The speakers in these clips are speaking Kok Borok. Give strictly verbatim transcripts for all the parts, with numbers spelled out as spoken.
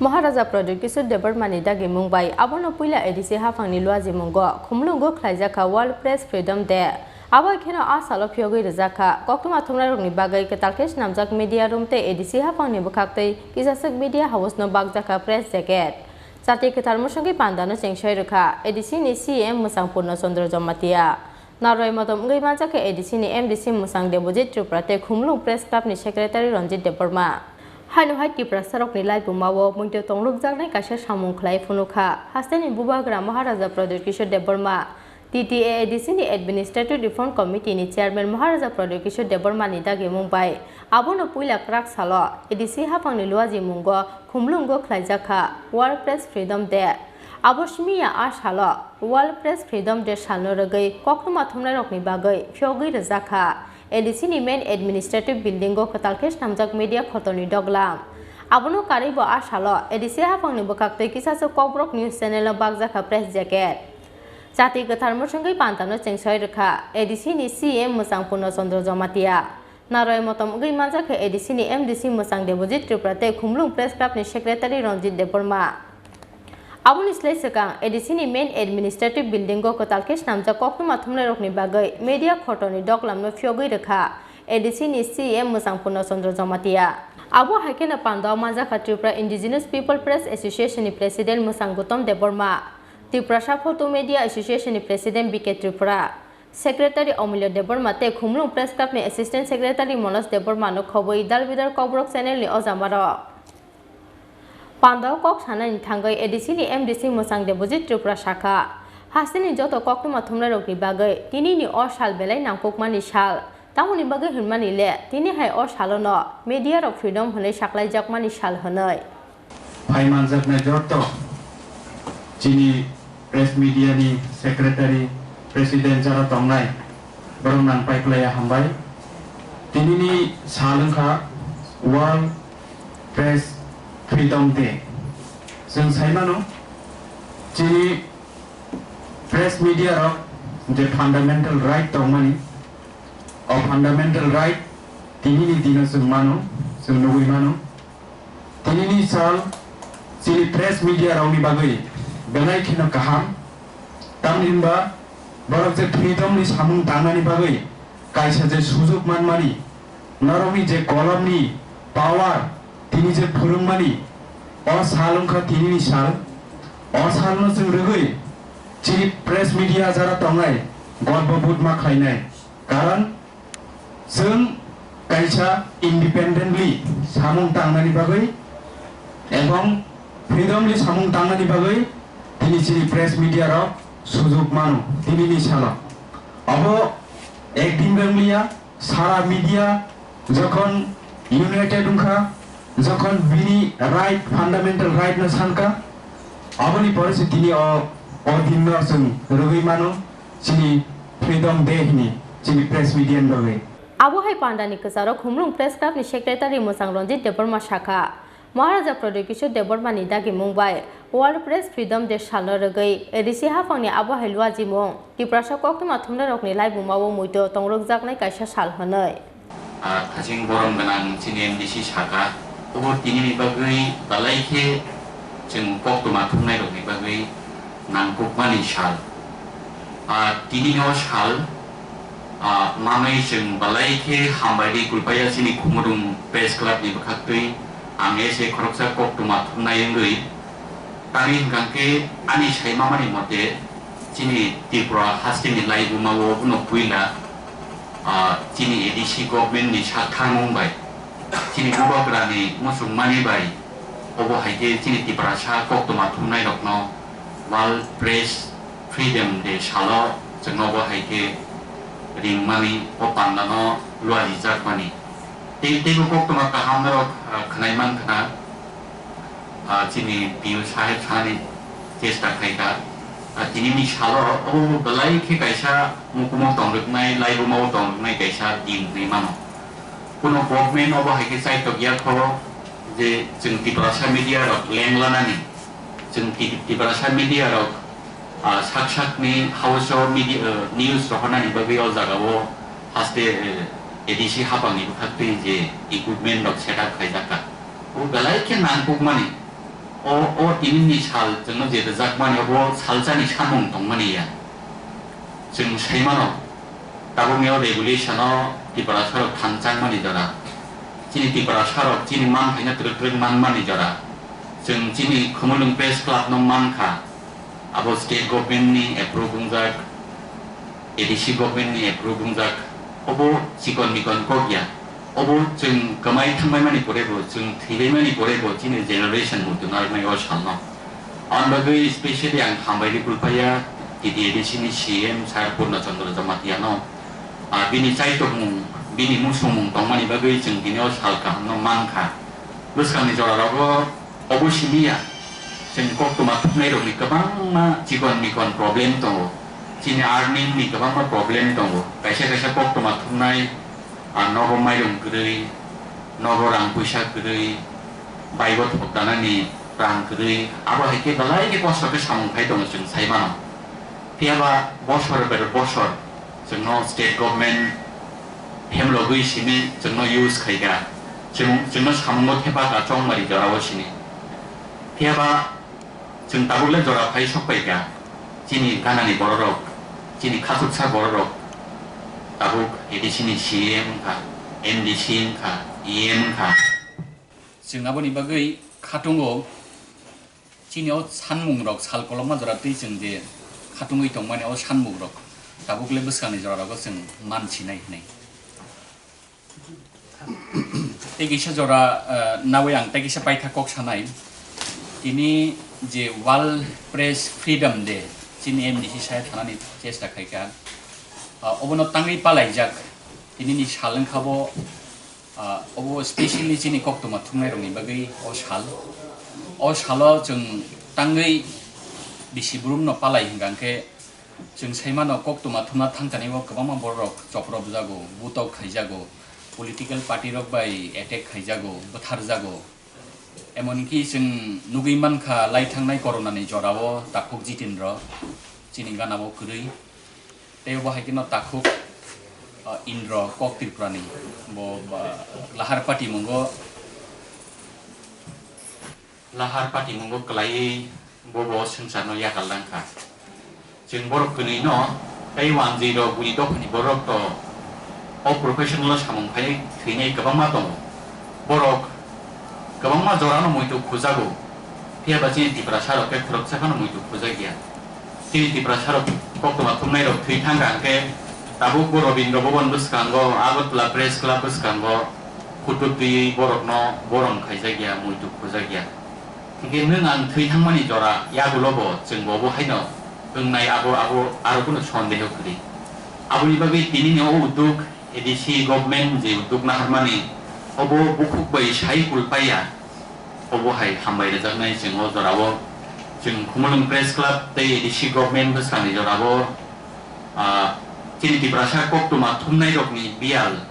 Maharaja Pradyot Kishore Debbarmani dagimung bai abono puila A D C haphangni luajimungo khumlungo khlaijakha World Press Freedom Day. Abo kheno a salo phiyogwi rwjakha. Koktwma thumnairokni bagwi kwtal khe swnamjak media room tei A D C haphangni bwkhaktwi kisaswk media house-no bakjakha press jacket. Chati kwthar mwswngwi pandano chengsoi rwkha A D C ni C E M mwchang Purno Chandra Jamatia. Narwai motom wngwi manjakha A D C ni M D C mwchang Debojit Tripura tei Khumulwng Press Club ni Secretary Ranjit Debbarma. Haino hai Tiprasarokni laibumao muitu tongrwkjaknai kaisa samung khlai phunukha. Hasteni bubagra Maharaja Pradyot Kishore Debbarma, T T A A D C ni Administrative Reform Committee ni Chairman Maharaja Pradyot Kishore Debbarma ni dagimung bai abono puila kwrak salo A D C haphangni luajimungo Khumulwngo khlaijakha World Press Freedom Day. Abo simi ya a salo World Press Freedom Day salno rwgwi koktwma thumnairokni bagwi phiyogwi rwjakha A D C ni main administrative building o kwtal khe swnamjak media khotoni doglam. Abono karwi bo a salo A D C haphangni bwkhaktwi kisaswk Kokborok News Channel no bakjakha press jacket. Chati kwthar mwswngwi pandano chengsoi rwkha A D C ni C M mwchang Purno Chandra Jamatia. Narwai motom wngwi manjakha A D C ni M D C mwchang Debojit Tripura tei Khumulwng Press Club ni Secretary Ranjit Debbarma. Aboni slai swkang A D C ni main administrative building o kwtal khe swnamjak koktwma thumnairokni bagwi media khotoni doglamno phiyogwi rwkha A D C ni C M mwchang Purno Chandra Jamatia. Abo hai kheno pandao manjakha Tripura Indigenous People Press Association ni President mwchang Gautam Debbarma, Tiprasa Photo Media Association ni President B K Tripura, Secretary Omulya Debbarma tei Khumulwng Press Club ni Assistant Secretary Manoj Debbarma no khobwi Dalbidal Kokborok Channel ni o jamarok. Pandao kok sanani thangwi A D C ni M D C mwchang Debojit Tripura sakha, hasteni joto koktwma thumnairokni bagwi tinini o sal belai nangkukmani sal. Tamoni bagwi hwnmani le, tini hai o salono media rok freedom hwnwi saklaijakmani sal hwnwi. Phai manjaknai joto chini press media ni secretary, president jara tongnai, borok nang pai klaiya hambai. Tinini sal wngkha World Press Freedom Day. Chwng sai mano, chini press media rok je fundamental right tongmani, o fundamental right tinini dino chwng mano, chwng nugwi mano. Tinini sal chini press media rokni bagwi belai kheno kaham, tamni hwnba borok je freedom ni samung tangnani bagwi kaisa je sujuk manmani, norokni je kolomni power, tini je phwrwngmani, o sal wngkha tinini sal. O salno chwng rwgwi chini press media jara tongnai gorbo bodh ma khlainai. Karon chwng kaisa independently samung tangnani bagwi ebong freedomly samung tangnani bagwi tini chini press media rok sujuk mano tinini salo. Obo ekdin wngliya, sara media jokhon united wngkha, jokhon bini right, fundamental right no sankha, aboni pore se tini o, o din no chwng rwgwi mano, chini Freedom Day hini chini press media ni bagwi. Abo hai pandani kwcharo Khumulwng Press Club ni Secretary mwchang Ranjit Debbarma sakha, Maharaja Pradyot Kishore Debbarma ni dagimung bai World Press Freedom Day salno rwgwi A D C haphangni abo hai luajimung Tiprasa koktwma thumnairokni laibumao muitu tongrwkjaknai kaisa sal hwnwi. Ah, thaching borom gwnang chini M D C sakha, obo tinini bagwi belai khe chwng koktwma thumnairokni bagwi nangkukmani sal. Ah, tinini o sal, ah, manwi chwng belai khe hambai rwi kulpaiya chini Khumulwng Press Club ni bwkhaktwi ang ese khoroksa koktwma thumnai wngwi. Tamni hwnkha khe ani saimamani mote, chini Tripura hasteni laibumao bono puila, ah, chini A D C government ni sak thangmung bai, chini bubagrani muchungmani bai, obo hai khe chini Tiprasa koktwma thumnairokno World Press Freedom Day salo chwngno bo hai khe ringmani, o pandano luajijakmani. Tei, teibo koktwma kaham norok, ah, khwnai mankha na, ah, chini P U saheb sanani chesta khaikha. Ah, tinini salo obo belai khe kaisa mukumo tongrwknai, laibumao tongrwknai kaisa din hwnwi mano. Kuno government obo hai khe chaitok ya kho je chwng Tiprasa media rok lenglanani, chwng Ti-, Tiprasa media rok, ah, sak sakni house o media, eh, news rohornani bagwi o jagao haste, eh, A D C haphangni bwkhaktwi je equipment rok set up khaijakha. O belai khe nangkukmani. O, o tinini sal chwngno je rwjakmani, obo salsani samung tongmani ya. Chwng sai mano, tabukni o regulation-o Tiprasarok thanchangmani jora, chini Tiprasarok chini manthaino twrwk twrwk manmani jora, chwng chini Khumulwng Press Club-no mankha, abo state government-ni approve wngjak, A D C government-ni approve wngjak, obo chikon mikon kok ya. Obo chwng kwmai thangbaimani porebo, chwng thwibaimani porebo chini generation muitu narwknai o salno. Aboni bagwi specially ang hambai rwphaiya T T A D C ni C M Sir Purna Chandra Jamatia no. Ah, bini chaitokmung, bini musongmung tongmani bagwi chwng tini o sal kahamno mankha. Bwskangni jora rogo obo simi ya. Chwng koktwma thumnai rokni kwbangma chikon mikon problem tongo. Chini earning ni kwbangma problem tongo. Kaisa kaisa koktwma thumnai, ah, nogo mairum kwrwi, nogo rang puisa kwrwi, baibo thok danani rang kwrwi, abo hai khe belai khe kosto khe samung khai tongo chwng sai mano. Phiya ba bosor ber bosor chwngno state government hemlogwi simi chwngno use khai kha, chwng, chwngno samungo thepa kha chongmari jorao sini. Phiya ba chwng tabuk le jora phai sok pai kha, chini ganani bororok, chini khachuksa bororok tabuk A D C ni C M wngkha, M D C wngkha, E M wngkha. Chwng aboni bagwi khatungo, chini o sanmungrok sal kolokma jora twi chwng je khatungwi tongmani o sanmungrok tabuk le bwskangni jorarogo chwng man sinai hwnwi. Tei kisa jora, eh, nawi ang tei kisa paitha kok sanai. Tini je World Press Freedom Day, chini M D C sai thanani chesta khaikha. Ah, obono tangwi palaijak. Tinini sal wngkha bo, ah, obo specially chini koktwma thumnairokni bagwi o sal. O salo chwng tangwi bisi burumno palai hwnkha hwnkhe, chwng sai mano, koktwma thumna thangchani o kwbangma bororok chopropjago, butok khaijago, political party rok bai attack khaijago, bwtharjago. Emonki chwng nugwi mankha, lai thangnai corona ni jorao takhuk Jitendra chini gana o kwrwi, tei bo hai kheno takhuk, ah, Indra kok Tripura ni, bo, ba, lahar patimungo. Lahar patimungo kwlaiwi bo bo swngcharno yakal langkha. Chwng borok kwnwi no tei wanjwi rok buini dophani borok to o professional o samung phaiwi thwinai kwbangma tongo. Borok kwbangma jorano muitu khujago, phiya ba chini Tiprasa rok khe khoroksa phano muitu khujak ya. Chini Tiprasa rok koktwma thumnai rok thwi thangkha hwnkhe tabuk bo Rabindra Bhaban bwskango, Agartala Press Club bwskango, photo twiwi borokno borom khaijak ya, muitu khujak ya. Hinkhe nwng ang thwi thangmani jora yagulo bo chwng bo bo haino wngnai, abo, abo aro bono sondeho kwrwi. Aboni bagwi tinini o udduk A D C government je udduk naharmani, obo bukhuk bai sai kul paiya, obo hai hambai rwjaknai chwng o jorao. Chwng Khumulwng Press Club tei A D C government bwskangni jorao, ah, chini Tiprasa koktwma thumnairokni biyal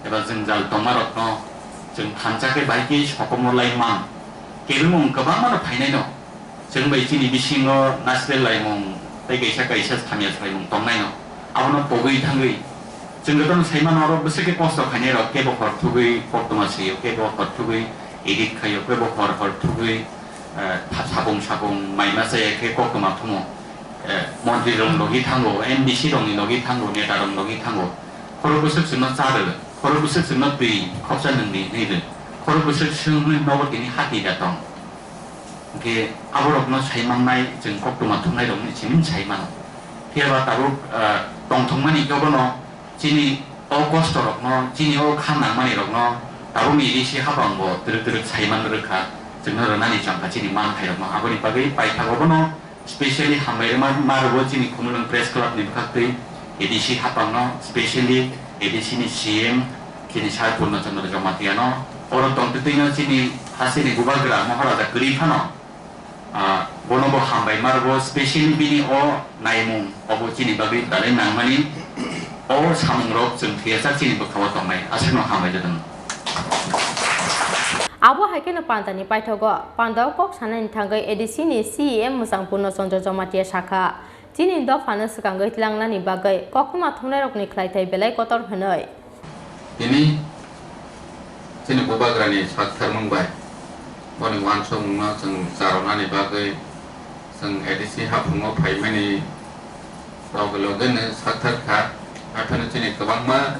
eba jwngjal tongmarokno chwng thansa khe bai khe sokomorlai man. Kebengmung kwbangmano phainaino. Chwng bai chini bisingo nasilelaimung tei kaisa kaisa samya salaimung tongnaino. Abono pogwi thangwi chwng jotono sai mano, oro bwswk khe kosto khainairok kebo hor thugwi koktwma sio, kebo hor thugwi edit khaio, kebo hor hor thugwi, eh, tha-, sapung sapung mai ma chaya khe koktwma thumo. Eh, montri rok logi thango, M D C rokni logi thango, neta rok logi thango. Khorok bwswk chwngno cha rw, khorok bwswk chwngno twi khopsa nwngni hwnwi rw, khorok bwswk chwng hwnwi nogo tini hati da tong. Hwnkhe aborokno sai mannai, chwng koktwma thumnairokni simi sai mano. Phiya ba tabuk, ah, tongthokmani khe bono chini o kostorokno, chini o kha nangmanirokno tabukni risi hapang bo twrwk twrwk sai man rwkha, chwngno rwnani chongkha chini manthairokno. Aboni bagwi paithago bono specially hambai rwma ma rwbo chini Khumulwng Press Club ni bwkhaktwi A D C hapangno, specially A D C ni C M chini Sir Purna Chandra Jamatia no, oro tongtwtwino chini hasteni bubagra Maharaja kwrwi phano, ah, bono bo hambai ma rwbo, specially bini o naimung obo chini bagwi belai nangmani, o samungrok chwng thwiyasak chini bwkhao tongnai, aswkno hambai jotono. Abo hai kheno pandani paithago. Pandao kok sanani thangwi A D C ni C E M Mwchang Purno Chandra Jamatia sakha, chini dophano swkangwi tlangnani bagwi koktwma thumnairokni khlaithai belai kotor hwnwi. Tini chini bubagrani saktharmung bai boni uansukmungno chwng charwnani bagwi chwng A D C haphango phaimani loge loge no sakthar kha. Haphano chini kwbangma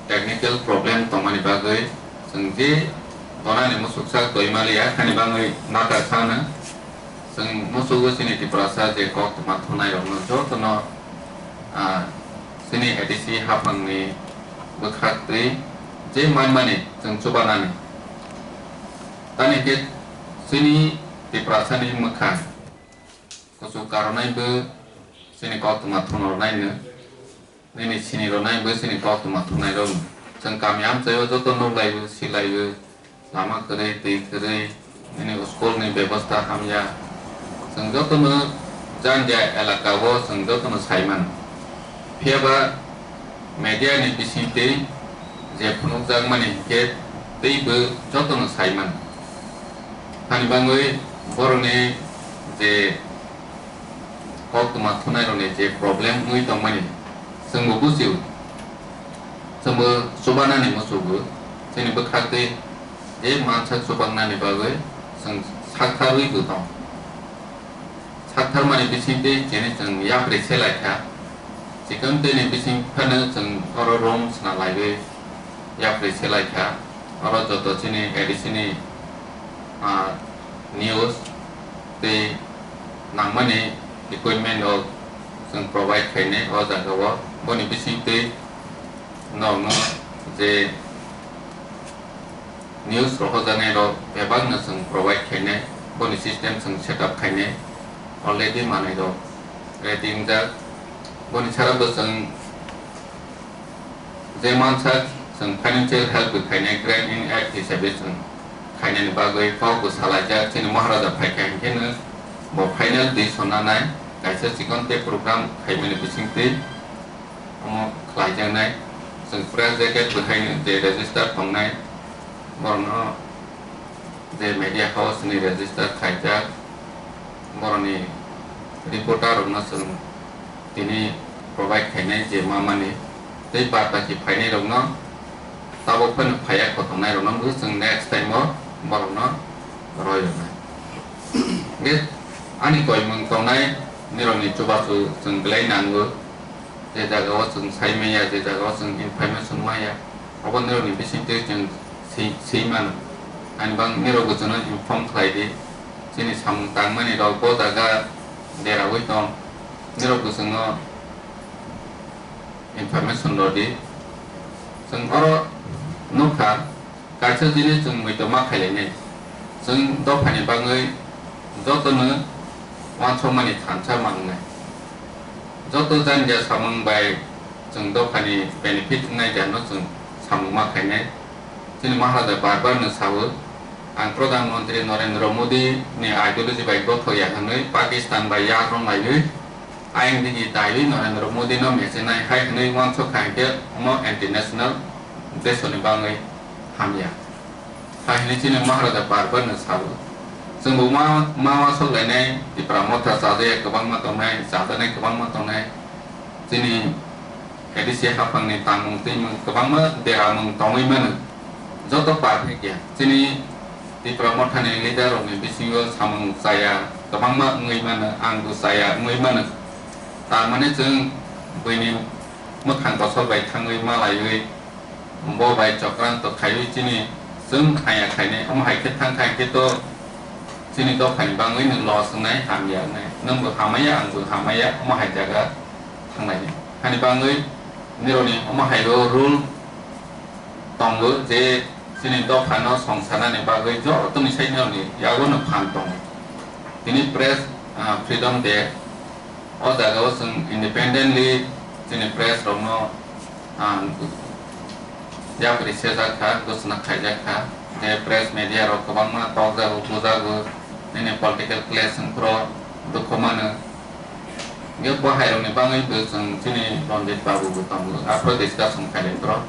technical problem tongmani bagwi chwng je donani musuksak toimaliya, haini bagwi nakarkha no. Chwng musugo chini Tiprasa je koktwma thunairokno jotono, ah, chini A D C haphangni bwkhak twi je manmani chwng chubanani. Tamni khe chini Tiprasani mwkhang kuchuk karonaibo chini koktwma thunarnaino. Nini sini rwnai bo chini koktwma thunai rok. Chwng kami amchaio joto nuklaibo, silaibo, lama kwrwi, twi kwrwi, nini school ni bebosta hamya. Chwng jotono Jandia elaka o chwng jotono sai mano. Phiya ba media ni bisingtwi je phunukjakmani hinkhe teibo jotono sai mano. Hani bangwi borokni je koktwma thunairokni je problem wngwi tongmani, chwngbo bujio. Chwngbo chubanani muchugo. Chini bwkhaktwi je mansak chubanani bagwi chwng saktharwi bo tong. Saktharmani bisingtwi chini chwng yapri se laikha. Chikon tei ni bising phano chwng oro room sna laiwi yapri se laikha. Oro joto chini A D C ni, ah, news tei nangmani equipment rok chwng provide khainai o jaga o. Boni bisingtwi norokno je news rohorjaknai rok bebakno chwng provide khainai, boni system chwng set up khainai, already manwi rok ready wngjak. Boni sara bo chwng je mansak chwng financial help bo khainai, grant in aid hisabe chwng khainani bagwi kok bo salaijak. Chini Maharaja phaikha hinkhe no bo final decision nanai, kaisa chikon tei program khaimani bisingtwi omo khlaijaknai. Chwng press jacket bo haino je register tongnai, borokno je media house ni register khaijak, borokni reporter rokno chwng tini provide khainai je ma mani, tei bad baki phainai rokno tabok phano phaiya khotongnairokno bo chwng next time o borokno roi rwnai. Hwnkhe ani koimung tongnai nirokni chubachu chwng belai nango, je jaga o chwng sai maya, je jaga o chwng information maya, obo nirokni bisingtwi chwng swi, swi mano. Ani bang nirokbo chwngno inform khlai di, chini samung tangmani rok bo jaga deraui tong, nirokbo chwngno information rw di. Chwng oro nukha, kaisa jinis chwng muitu ma khailainai. Chwng dophani bagwi jotono uansukmani thansa mangnai. Joto jani ja samung bai chwng dophani benefit wngnai jano chwng samung ma khainai. Chini Maharaja bar bar no sao, ang Pradhan Mantri Narendra Modi ni ideology bai gothok ya hwnwi Pakistan bai yak rong laiwi ayang digi daiwi Narendra Modi no mechenai hai hwnwi uansuk kha hinkhe omo anti national desoni bagwi hamya. Hai hwnwi chini Maharaja bar bar no sao. Chwngbo ma, ma uansuk lainai Tipra Motha chajaya kwbangma tongnai, chajaknai kwbangma tongnai. Chini A D C haphangni tangmung twimung kwbangma deramung tongwi mano. Joto perfect ya. Chini Tipra Mothani leader rokni bisingo samung chaya kwbangma wngwi mano, angbo chaya wngwi mano. Tamani chwng buini mwkhang kosol bai thangwi malaiwi bo bai chokranto khaiwi chini chwng haya khainai, omo hai khe thang kha hinkhe to chini dophani bangwi no loss wngnai, hamya wngnai. Nwngbo hamaya, angbo hamaya, omo hai jaga thanglai. Hani bangwi nirokni omo hai o rule tongo je chini dophano songsanani bagwi jotoni sai nirokni yago no phan tongo. Tini press, ah, freedom day, o jaga o chwng independently chini press rokno, ah, yapri sejak kha, gosna khaijak kha. Je press media rok kwbangma tokjago, bujago, nini political clash wngphuru dukhu mano. Hwnkhe bo hairokni bagwi bo chwng chini Ranjit Babu bo tongo, aphuru discussion khailai phuru.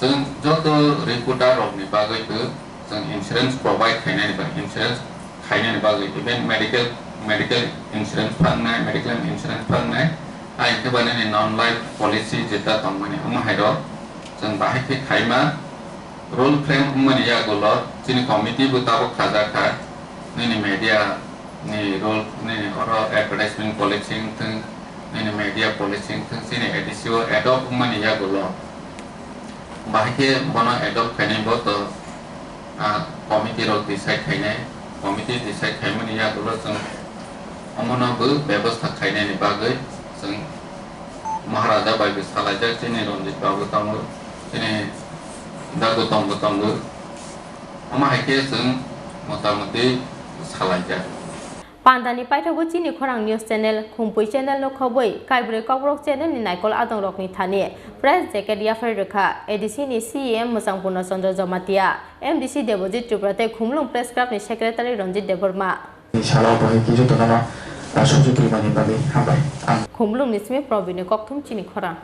Chwng joto reporter rokni bagwi bo chwng insurance provide khainani bagwi, insurance khainani bagwi, even medical, medical insurance phangnai, medical insurance phangnai, hai khe ba nini non life policy jeta tongmani, omo hai rok chwng bahai khe khaima. Rule frame wngmani yagulo chini committee bo tabuk khajakha, nini media ni rule, nini oro advertisement policy wngthwng, nini media policy wngthwng, chini A D C o adopt wngmani yagulo bahai khe bono adopt khainai bo to, ah, committee rok decide khainai, committee decide khaimani yagulo chwng omono bo bebostha khainani bagwi chwng Maharaja bai bo salaijak, chini Ranjit babu tongo, chini Dagu tongo tongo, omo hai khe chwng motamoti salaijak. Pandani paithago chini khorang news channel, Khumpui channel no khobwi, Kaibrwi Kokborok channel ni naikol adong rokni thani press jacket yaphar rwkha A D C ni C E M Mwchang Purna Chandra Jamatia, M D C Debojit Tripura tei Khumlung Press Club ni secretary Ranjit Debbarma. Ni salo bahai khe jotono, ah, sujut rimani bagwi hambai. Ang Khumlung ni simi Probini Kokthum chini khorang.